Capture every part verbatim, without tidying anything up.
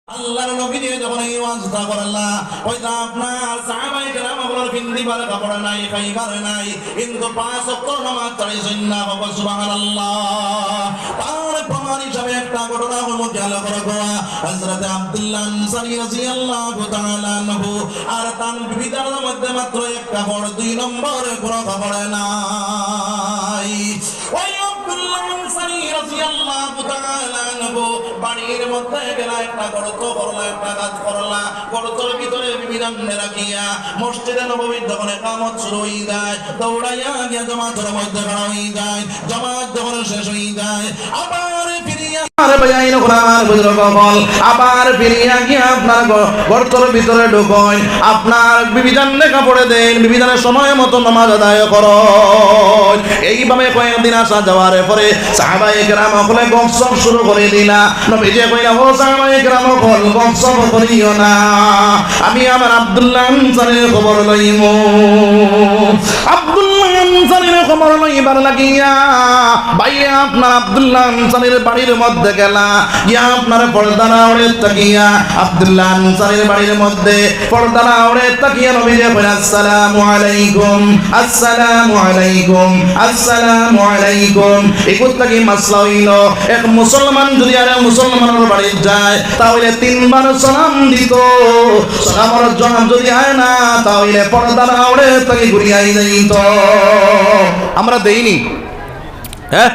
আল্লাহর নবীয়ে যখন এই ওয়াজটা করলা, অইতা আপনার সাহাবায়ে কেরাম অকলর পিন্দিবার কাপড় নাই, খাইবার নাই, কিন্তু পাঁচ ওয়াক্ত নামাজ ছাড়ছইন না। কও সুবহানাল্লাহ। তার প্রমাণ হিসাবে একটা ঘটনা অইলো, খেয়াল করো গো, হযরতে আব্দুল্লাহ আনসারী রাদিয়াল্লাহু তাআলা আনহু আর তান বিবিদানর মধ্যে মাত্র এক কাপড়, দুই নম্বর কোনো কাপড় নাই। ওই আব্দুল্লাহ আনসারী রাদিয়াল্লাহু তাআলা আনহু বাড়ির মধ্যে গেলা, একটা গর্ত করলা, একটা গাত করলা, গর্তর ভিতরে বিবিদানরে রাখিয়া মসজিদে নববীর যখন একামত শুরু অই যায়, দৌড়াইয়া গিয়া জামাতর মধ্যে খাড়া অই যায়। জামাত যখন শেষ অই যায়, আবার ফিরিয়া, আরে ভাই, আইন করে আমার বুজুর্গ অকল, আবার ফিরিয়া গিয়া আপনার গ-, গর্তর ভিতরে ঢুকইন, আপনার বিবিদানরে কাপড় দেইন, বিবিদানর সময় মতো নামাজ আদায় করইন। এইভাবে কয়েকদিন আসা যাওয়ার পরে সাহাবায়ে কেরাম অকলে গপসপ শুরু করি দিলা। নবীজিয়ে কইলা, "ও সাহাবায়ে কেরাম অকল, গপসপ করিও না, আমি আমার আব্দুল্লাহ আনসারীর খবর লইমু।" আব্দুল্লাহ আনসারীর খবর লইবার লাগিয়া ভাইয়ে আপনার আব্দুল্লাহ আনসারীর বাড়ির মধ্যে গেলা, গিয়া আপনার পর্দার আড়ে তাকিয়া আব্দুল্লাহ আনসারীর বাড়ির মধ্যে পর্দার আড়ে তাকিয়া নবীজিয়ে কইলা, "আসসালামু আলাইকুম, আসসালামু আলাইকুম, আসসালামু আলাইকুম।" এগুর থাকি মাসলা অইলো, এক মুসলমান যদি আরেক মুসলমানর বাড়িত যায়, তাইলে তিনবার সালাম দিতো। সালামর জবাব যদি আয় না, তাইলে পর্দার আড়ে থাকি ঘুরিয়া আই যাইতো। আমরা দেইনি, হ্যাঁ?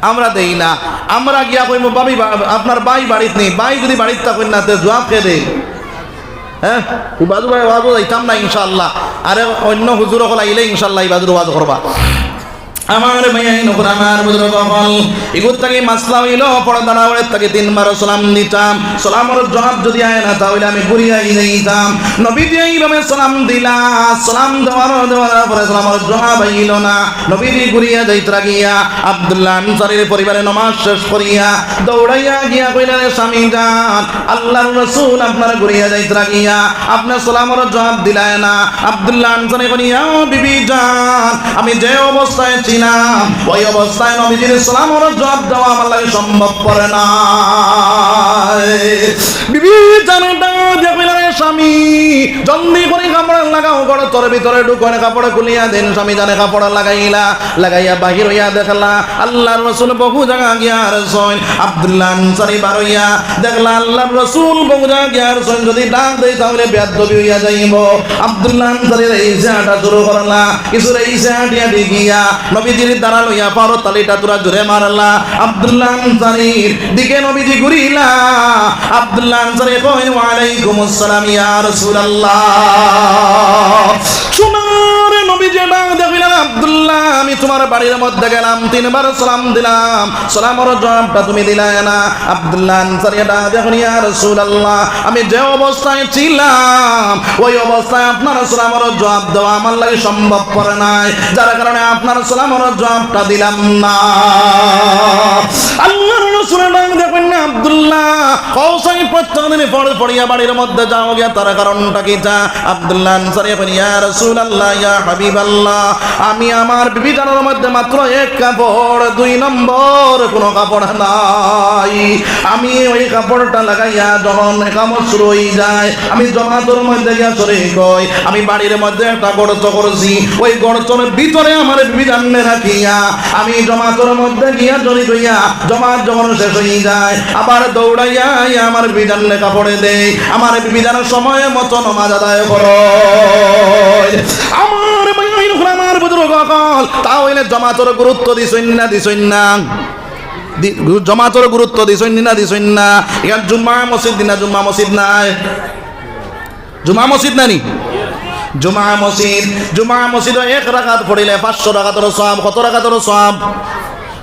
আমরা দেই না। আমরা গিয়া কইমু, "ভাবি, বা-, আপনার ভাই বাড়িত নি?" ভাই যদি বাড়িত থাকইন না, তে জবাব কে দেয়? হ্যাঁ? ই বাজু ভাই ওয়াজো যাইতাম না ইনশাআল্লাহ। আরে অন্য হুজুর অকল আইলে ইনশাআল্লাহ ই বাজুর ওয়াজ করবা। আমার ভাইয়াইন অকল, আমার বুজুর্গ অকল, ইগুর থাকি মাসলা অইলো, পর্দার আড়ে থাকি তিনবার সালাম দিতাম, সালামর জবাব যদি আয় না, তাইলে আমি ঘুরিয়া আই যাইতাম। নবীজিয়ে এইভাবে সালাম দিলা, সালাম দেওয়ার, দেওয়ার পরে সালামর জবাব আইলো না। নবীজি ঘুরিয়া যাইতরা গিয়া আব্দুল্লাহ আনসারীর পরিবারে নমাজ শেষ করিয়া দৌড়াইয়া গিয়া কইলা, "রে স্বামী যান, আল্লাহর রাসূল আপনার ঘুরিয়া যাইতরা গিয়া আপনার সালামর জবাব দিলায় না।" আব্দুল্লাহ আনসারী কইলা, "ইয়া বিবি যান, আমি যে অবস্থায় ছিলাম, ওই অবস্থায় নবীজির সালামর জবাব দেওয়া আমার লাগি সম্ভবপর নায়।" বিবি জানে ডাক দিয়া কইলা, "রে স্বামী, জলদি করি কাপড় লাগাও, গর্তর ভিতরে ঢুকইন।" কাপড় খুলিয়া দেইন, স্বামী জানে কাপড় লাগাইলা, লাগাইয়া বাহির অইয়া দেখলা আল্লাহর রাসূল বহু জাগা গিয়া রইছইন। আব্দুল্লাহ আনসারী বার অইয়া দেখলা আল্লাহর রাসূল বহু জাগা গিয়া রইছইন, যদি ডাক দেই তাইলে বেয়াদবি অইয়া যাইবো। আব্দুল্লাহ আনসারী রেইসে হাঁটা শুরু করলা, কিছু রেইসে হাঁটিয়া গিয়া নবীজির দাঁড়া লইয়া পাওর তালিটা থুড়া জোরে মারলা। আব্দুল্লাহ আনসারীর দিকে নবীজি ঘুরিলা। আব্দুল্লাহ আনসারী কইন, "ওয়ালাইকুমুস সালাম ইয়া রাসূলুল্লাহ।" সোনার নবীজি ডাক দিয়া কইলা, "আব্দুল্লাহ, আমি তুমার বাড়ির মধ্যে গেলাম, তিনবার সালাম দিলাম, সালামর জবাবটা তুমি দিলায় না।" আব্দুল্লাহ আনসারী ডাক দিয়া কইন, "ইয়া রাসূলুল্লাহ, আমি যে অবস্থায় ছিলাম, ওই অবস্থায় আপনার সালামর জবাব দেওয়া আমার লাগি সম্ভবপর নায়, যার কারণে আপনার সালামর জবাবটা দিলাম না।" আল্লাহর রাসূল ডাক দিয়া কইন, "আব্দুল্লাহ, কও চাই প্রত্যেক দিন পড়-, পড়িয়া বাড়ির মধ্যে যাও গিয়া, তার কারণটা কিতা?" আব্দুল্লাহ আনসারী কইন, "ইয়া রাসূলুল্লাহ, ইয়া হাবিবাল্লাহ, আমি আমার বিবিদানর মধ্যে মাত্র এক কাপড়, দুই নম্বর কোনো কাপড় নাই। আমি ওই কাপড়টা লাগাইয়া যখন একামত শুরু অই যায়, আমি জমাতর মধ্যে গিয়া শরিক অই, আমি বাড়ির মধ্যে একটা গর্ত করছি, ওই গর্তর ভিতরে আমার বিবিদানরে রাখিয়া আমি জমাতর মধ্যে গিয়া শরিক অইয়া, জমাত যখন শেষ অই যায়, আবার দৌড়াইয়া আইয়া আমার বিবিদানরে কাপড় দেই, আমার বিবিদানর সময় মতো নমাজ আদায় করইন।" আমার ভাইয়াইন অকল, আমার বুজুর্গ অকল, তাইলে জমাতর গুরুত্ব দিছইন না, দিছইন না? দি-, জমাতর গুরুত্ব দিছইন না, দিছইন না? ইখান জুম্মা মসজিদ নি না, জুম্মা মসজিদ নায়? জুমা মসজিদ নানি? জুমা মসজিদ, জুমা মসজিদো এক রাকাত পড়িলে পাঁচশো রাকাতর সওয়াব। কত রাকাতর সওয়াব?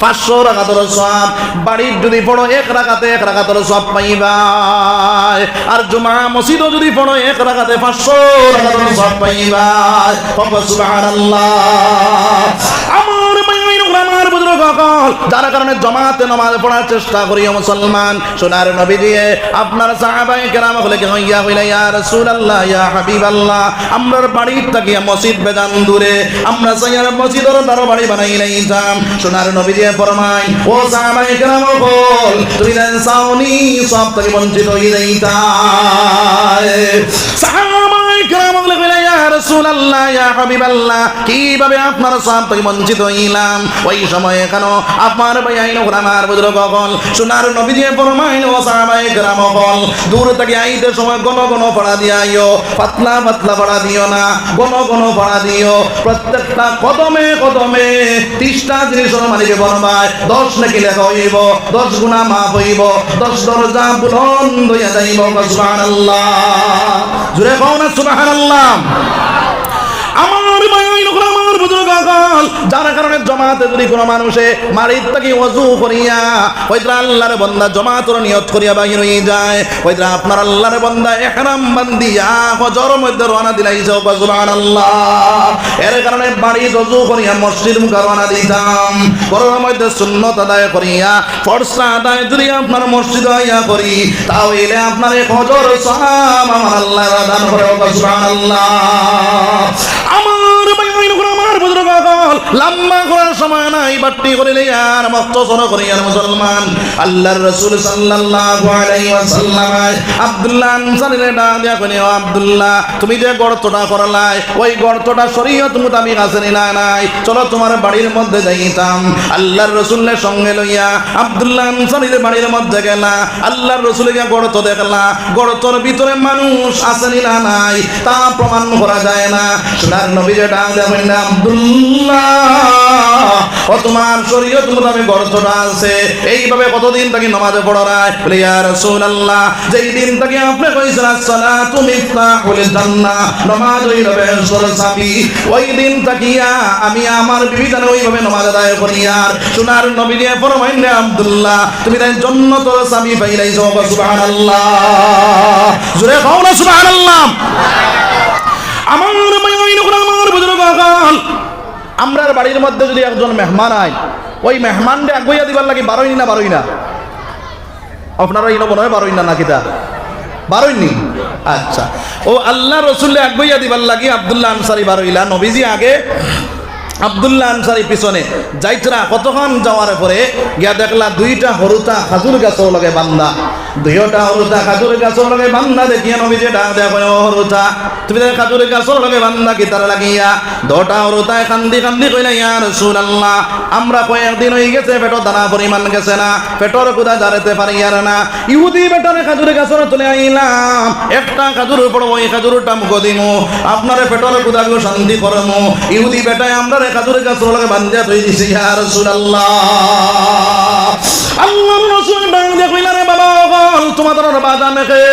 পাঁচশো রাকাতর সওয়াব। বাড়িত যদি পড়ো এক রাকাতে এক রাকাতর সওয়াব পাইবায়, আর জুমা মসজিদো যদি পড়ো এক রাকাতে পাঁচশো রাকাতর সওয়াব পাইবায়। কও সুবহানাল্লাহ। আমার ভাইয়াইন অকল, আমার বুজুর্গ অকল, যার কারণে জমাতে নামাজ পড়ার চেষ্টা করিও মুসলমান। সোনার নবীজিয়ে আপনার সাহাবায়ে কেরাম অকলরে কইয়া কইলা, "ইয়া রাসূলুল্লাহ, ইয়া হাবিবাল্লাহ, আমরার বাড়ির থাকিয়া মসজিদ বেজান দূরে, আমরা চাইয়ার মসজিদর দ্বারো বাড়ি বানাইলাইতাম।" সোনার নবীজিয়ে ফরমাইন, "ও সাহাবায়ে কেরাম অকল, তুমি যেন চাওনি, সওয়াব থাকি বঞ্চিত অইযাইতায়।" সাহাবায়ে কেরাম অকলে কইলা, "ইয়া রাসূলুল্লাহ, ইয়া হাবিবাল্লাহ, কিভাবে আপনার সওয়াব থাকি বঞ্চিত অইলাম?" ওই সময় কেন আপনার ভাইয়াইন অকল, আমার বুজুর্গ অকল, সোনার নবীজিয়ে ফরমাইন, "ও সাহাবায়ে কেরাম অকল, দূর থাকি আইতে সময় ঘন ঘন ফাড়া দিয়া আইও, পাতলা পাতলা ফাড়া দিও না, ঘন ঘন ফাড়া দিও। প্রত্যেকটা কদমে কদমে তিরিশটা জিনিসর মালিকে বনবায়, দশ নেকি লেখা অইবো, দশ গুনা মাফ অইবো, দশ দরজা বুলন্দ অইয়া যাইবো।" সুবহানাল্লাহ। জোরে কও না সুবহানাল্লাহ। আমার ভাইয়াইন অকল, আমার বুজুর্গ অকল, যার কারণে জমাতে যদি কোনো মানুষে বাড়ির থাকি ওযু করিয়া, কইতরা আল্লাহর বান্দা জমাতর নিয়ত করিয়া বাহির অইযায়, কইতরা আপনার আল্লাহর বান্দা এহরাম বান্ধিয়া হজর মধ্যে রওনা দিলাইছে, কও সুবহানাল্লাহ। এর কারণে বাড়িত ওযু করিয়া মসজিদ মুখা রওনা দিতাম, ঘরর মধ্যে সুন্নত আদায় করিয়া ফরজ আদায় যদি আপনার মসজিদ আইয়া করি, তা অইলে আপনার এক হজর সওয়াব আমার আল্লাহ দান করে, কও সুবহানাল্লাহ। আমার ভাইয়াইন অকল, আমার বুজুর্গ অকল, লম্বা করার সময় নাই, বাট্টি করিলে আর মখতসর করিয়ার মুসলমান। আল্লাহর রাসূল সাল্লাল্লাহু আলাইহি ওয়াসাল্লাম আব্দুল্লাহ আনসারীরে ডাক দিয়া কইন, "ও আব্দুল্লাহ, তুমি যে গর্তটা করলায়, ওই গর্তটা শরীয়ত মোতাবিক আছে নি না নাই? চলো তোমার বাড়ির মধ্যে যাইতাম।" আল্লাহর রাসূলরে সঙ্গে লইয়া আব্দুল্লাহ আনসারীর বাড়ির মধ্যে গেলা। আল্লাহর রাসূলে গিয়া গর্ত দেখলা, গর্তর ভিতরে মানুষ আছে নি না নাই তা প্রমাণ করা যায় না। সোনার নবীরে ডাক দিয়া কইন, "আব্দুল্লাহ, ও তোমার শরীয়ত মোতাবেক গর্তটা আছে, এইভাবে কতদিন থাকি নামাজ পড়রায়?" বলে, "ইয়া রাসূলুল্লাহ, যেই দিন থাকি আপনে কইছইন, 'আসসালাতু মিফতাহুল জান্নাহ', নামাজ অইলো বেহেশতর চাবি, ওই দিন থাকিয়া আমি আমার বিবি জানে ওইভাবে নামাজ আদায় করিয়ার।" সোনার নবীজিয়ে ফরমাইন, "রে আব্দুল্লাহ, তুমি তাইন জন্নতর চাবি পাইলাইছো।" সুবহানাল্লাহ। জোরে কও না সুবহানাল্লাহ। আমার ভাইয়াইন অকল, আমার বুজুর্গ অকল, আমরার বাড়ির মধ্যে যদি একজন মেহমান আইন, ওই মেহমানরে আগুয়াইয়া দিবার লাগি বারইন নি না বারইন না? আপনারা ইনো মনে অয় বারইন না, না কিতা? বারইন নি? আচ্ছা। ও আল্লাহর রাসূলরে আগুয়াইয়া দিবার লাগি আব্দুল্লাহ আনসারী বারইলা, নবীজি আগে, আব্দুল্লাহ আনসারী পিছনে। যাইতরা কতখান যাওয়ার পরে গিয়া দেখলা দুইটা হুরুতা খাজুর গাছর লগে বান্ধা। দুইওটা হুরুতা খাজুর গাছর লগে বান্ধা দেখিয়া নবীজিয়ে ডাক দিয়া কইন, "ও হুরুতা, তুমি যে খাজুর গাছর লগে বান্ধা কিতার লাগিয়া?" দুইটা হুরুতায় কান্দি কান্দি কইলা, "ইয়া রাসূলুল্লাহ, আমরা কয়েকদিন অইগেছে, পেটো দানা পরিমাণ গেছে না, পেটর ক্ষুধা জারতে পারিয়ার না। ইহুদি বেটারে খাজুর গাছর তলে আইলাম, একটা খাজুর পড়বো, ওই খাজুরটা মুখো দিমু, আপনারে পেটর ক্ষুধাগু শান্তি করমু। ইহুদি বেটায় আমরারে খাজুর গাছর লগে বান্ধিয়া থই দিছে, ইয়া রাসূলুল্লাহ।" আল্লাহর রাসূল ডাক দিয়া কইলা, "রে বাবা অকল, তোমাদের বাজান কে?"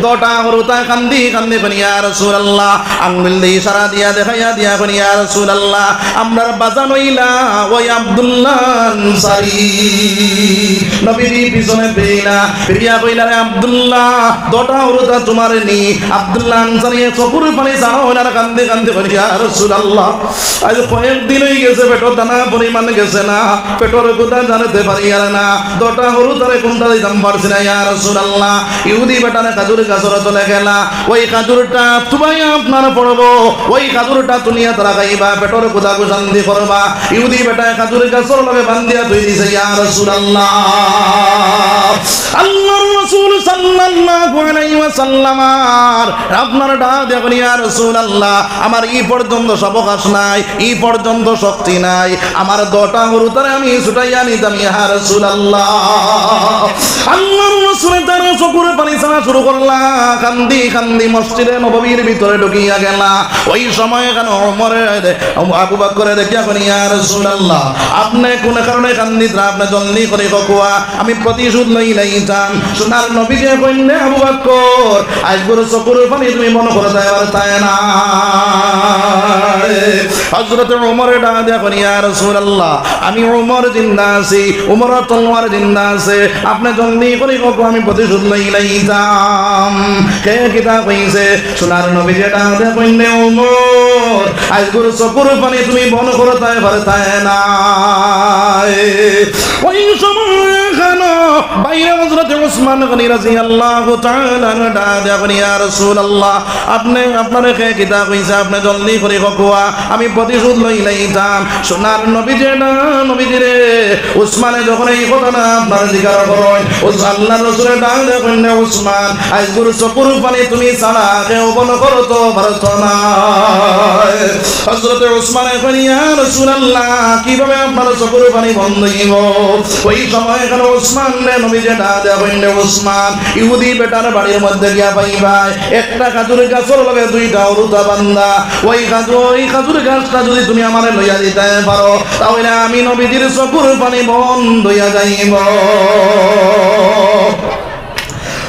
দুইটা হুরুতায় কান্দি কান্দি কইন, "ইয়া রাসূলুল্লাহ।" আঙ্গুল দি ইশারা দিয়া দেখাইয়া দিয়া কইন, "ইয়া রাসূলুল্লাহ, আমরার বাজান অইলা ওই আব্দুল্লাহ আনসারী।" নবীজি পিছনে ফিরিলা, ফিরিয়া কইলা, "রে আব্দুল্লাহ, দুইটা হুরুতা তোমার নি?" আব্দুল্লাহ আনসারীয়ে চকুর পানি ছাড়া অইলা না, কান্দি কান্দি কইন, "ইয়া রাসূলুল্লাহ, আইজ কয়েকদিন অইগেছে, পেটো দানা পরিমাণ গেছে না, পেটর ক্ষুধা জারতে পারিয়ার না, দুইটা হুরুতারে কুন্তা দিতাম পারছি না, ইয়া রাসূলুল্লাহ।" ইহুদি বেটারে খাজুর গাছর তলে গেলা, ওই খাজুরটা তুবাইয়া আপনার পড়বো, ওই খাজুরটা তুলিয়া তারা খাইবা, পেটর ক্ষুধাগু শান্তি করবা। ইহুদি বেটায় খাজুর গাছর লগে বান্ধিয়া থই দিছে, ইয়া রাসূলুল্লাহ। আল্লাহর রাসূল সাল্লাল্লাহু আলাইহি ওয়াসাল্লাম আর আপনার ডাক দিয়া কইন, "ইয়া রাসূলুল্লাহ, আমার ই পর্যন্ত সাবকাশ নাই, ই পর্যন্ত শক্তি নাই, আমার দুইটা হুরুতারে আমি ছুটাইয়া নিতাম, ইয়া রাসূলুল্লাহ।" আল্লাহর রাসূলে তার চকুর পানি ছাড়া শুরু করলা, কান্দি কান্দি মসজিদে নববীর ভিতরে ঢুকিয়া গেলা। ওই সময় কেন ওমরে দে-, আবু বকরে দেখিয়া কইন, "ইয়া রাসূলুল্লাহ, আপনে কুন কারণে কান্দিতরা? আপনে জলদি করি কউক্কা, আমি প্রতিশোধ লইলাইতাম।" সোনার নবী যে কইন, "আবু বকর, আইজকুর চকুর পানি তুমি বন্ধ করতায় পারতায় না।" হযরতে উমরে ডাক দিয়া কইন, "ইয়া রাসূলুল্লাহ, আমি উমর জিন্দা আছি, উমরর তলোয়ার জিন্দা আছে, আপনে জলদি করি কউক্কা, আমি প্রতিশোধ লইলাইতাম।" কে কিতা কইছে? সোনার নবীজি ডাক দিয়া কইন, "উমর, আইজকুর চকুর পানি তুমি বন্ধ করতায় পারতায় না।" ওই সময় এখানো বাইরে হযরতে উসমান গনি রাদিয়াল্লাহু তাআলা আনহু ডাক দিয়া কইন, "ইয়া রাসূলুল্লাহ, আপনে, আপনারে কে কিতা কইছে? আপনে জলদি করি কউক্কা, আমি প্রতিশোধ লইলাইতাম।" সোনার নবীজি ডাক, নবীজি রে, উসমানে যখন এই ঘটনা আপনারে জিকার করইন, উস-, আল্লার রসুলে ডাক দিয়া কইন, "উসমান, আইজকুর চকুর পানি তুমি ছাড়া কেউ বন্ধ করতো পারতো না।" হযরতে উসমানে কইন, "ইয়া রাসূলুল্লাহ, কিভাবে আপনার চকুর পানি বন্ধ অইবো?" ওই সময় এখানো উসমানরে নবীজি ডাক দিয়া কইন, "উসমান, ইহুদি বেটার বাড়ির মধ্যে গিয়া পাইবায় একটা খাজুর গাছর লগে দুইটা অরুতা বান্ধা। ওই খাজু-, ওই খাজুর গাছটা যদি তুমি আমারে লইয়া দিতায় পারো, তাইলে আমি নবীজির চকুর পানি বন্ধ অইয়া যাইবো।"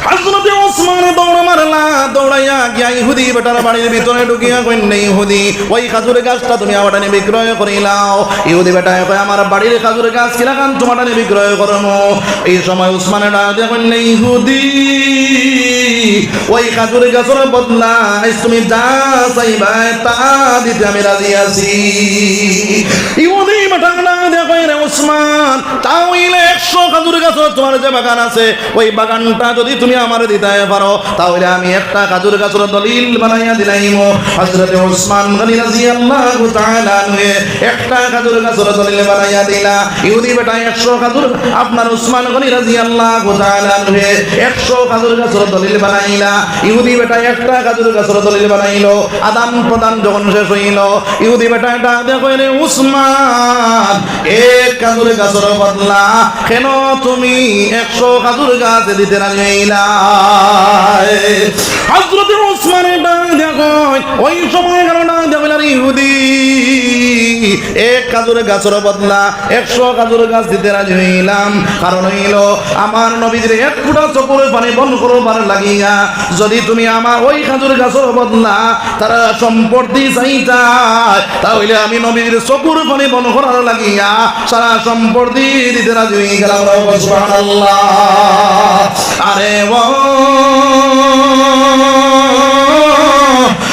হযরতে উসমানে দৌড় মারলা, দৌড়াইয়া গিয়া ইহুদি বেটার বাড়ির ভিতরে ঢুকিয়া কইন, "ইহুদি, ওই খাজুর গাছটা তুমি আমার টানে বিক্রয় করিলাও।" ইহুদি বেটায় কয়, "আমার বাড়ির খাজুর গাছ কিলাখান তুমার টানে বিক্রয় করমু?" এই সময় উসমানে ডাক দিয়া কইন, "ইহুদি, ওই খাজুর গাছর বদলা আইজ তুমি যা চাইবায় তা দিতে আমি রাজি আছি।" ইহুদি বেটায় ডাক দিয়া কয়, "রে উসমান, তা অইলে একশো খাজুর গাছর তুমার যে বাগান আছে, ওই বাগানটা যদি তুমি আমারে দিতায় পারো, তাইলে আমি একটা খাজুর গাছর দলিল বানাইয়া দিলাইমু।" হযরতে উসমান গনি রাদিয়াল্লাহু তাআলা আনহু একটা খাজুর গাছর দলিল বানাইয়া দিলা। ইহুদি বেটায় একশো খাজুর, আপনার উসমান গনি রাদিয়াল্লাহু তাআলা আনহু একশো খাজুর গাছর দলিল বানাইলা। ইহুদি বেটায় একটা খাজুর গাছর দলিল বানাইলো। আদান প্রদান যখন শেষ অইলো, ইহুদি বেটায় ডাক দিয়া কয়, "রে উসমান, এক খাজুর গাছর বদলা কেনে তুমি একশো খাজুর গাছ দিতে রাজি অইলায়?" হযরতে উসমানে ডাক দিয়া কয়, ওই সময় এখানো ডাক দিয়া কইলা, "রে ইহুদি, এক খাজুর গাছর বদলা একশো খাজুর গাছ দিতে রাজি অইলাম। কারণ অইলো, আমার নবীজির এক ফুটা চকুর পানি বন্ধ করবার লাগিয়া যদি তুমি আমার ওই খাজুর গাছর বদলা তারা সম্পত্তি চাইতায়, তাইলে আমি নবীজির চকুর পানি বন্ধ করার লাগিয়া সারা সম্পত্তি দিতে রাজি অইগেলাম।" সুবহানাল্লাহ। আরে ও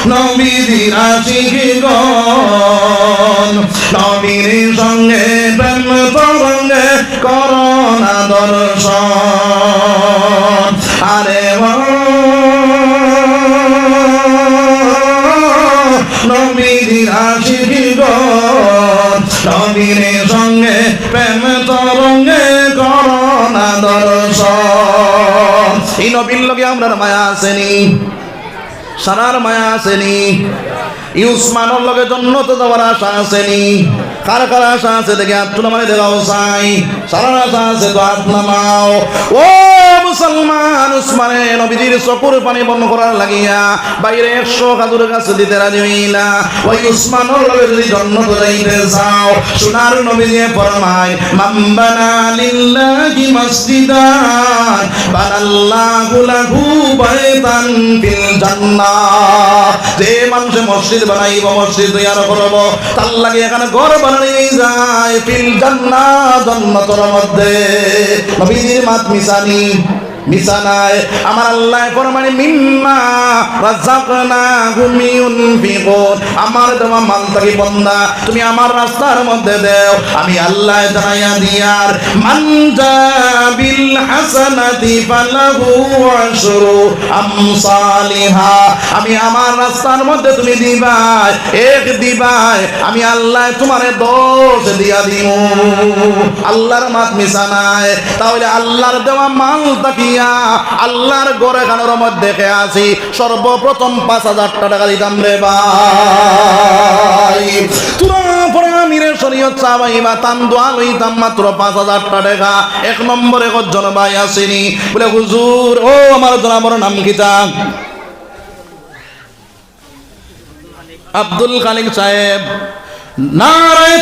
নবীজির আশিকগণ, নবীর সঙ্গে প্রেম তরঙ্গে করো না দর্শন। আরে ও নবীজির আশিকগণ, নবীর সঙ্গে প্রেম তরঙ্গে করো না দর্শন। এই নবীর লগে আমরার মায়া আছে নি? সারার মায়া আছে নি? ই উসমানর লগে জন্নতো যাওয়ার আশা আছে নি? কার কার আশা আছে দেখি আত তুলা মারি দেখাও চাই। সারার আশা আছে তো আত নামাও। ও মুসলমান, উসমানে নবীজির চকুর পানি বন্ধ করার লাগিয়া বাইরে একশো খাজুর গাছ দিতে রাজি অইলা। ওই উসমানর লগে যদি জন্নতো যাইতে চাও, সোনার নবীজিয়ে ফরমাইন, "মান বানা লিল্লাহি মসজিদান বানাল্লাহু লাহু বাইতান ফিল জান্নাহ।" যে মানষে মসজিদ বানাইবো, মসজিদ তৈয়ার করবো, তার লাগি একখান ঘর বানানি যায় ফিল জান্নাহ, জন্নতর মধ্যে। নবীজির মাত মিছা নি? মিছা নায়। আমার আল্লায় ফরমাইন, "মিম্মা রাযাকনাহুম ইউনফিকুন।" আমার দেওয়া মাল থাকি বন্দা তুমি আমার রাস্তার মধ্যে দেও। আমি আল্লায় জানাইয়া দিয়ার, "মান জা বিল হাসানাতি ফালাহু আশরু আমসালিহা।" আমি আমার রাস্তার মধ্যে তুমি দিবায়, এক দিবায়, আমি আল্লায় তুমারে দশ দিয়া দিমু। আল্লার মাত মিছা নায়। তাইলে আল্লার দেওয়া মাল থাকিয়া আল্লার ঘর এখানর মধ্যে কে আছি, সর্বপ্রথম পাঁচ হাজার টেকা দিতাম রে ভাই। থুড়া পরে আমিরে শরিয়ত সাব আইবা, তান দোয়া লইতাম মাত্র পাঁচ হাজার টেকা। এক নম্বরে একজন ভাই আছেনি, বলে, "হুজুর, ও আমার জনাবর নাম কিতা?" আব্দুল খালিক সাহেব। নারায়ে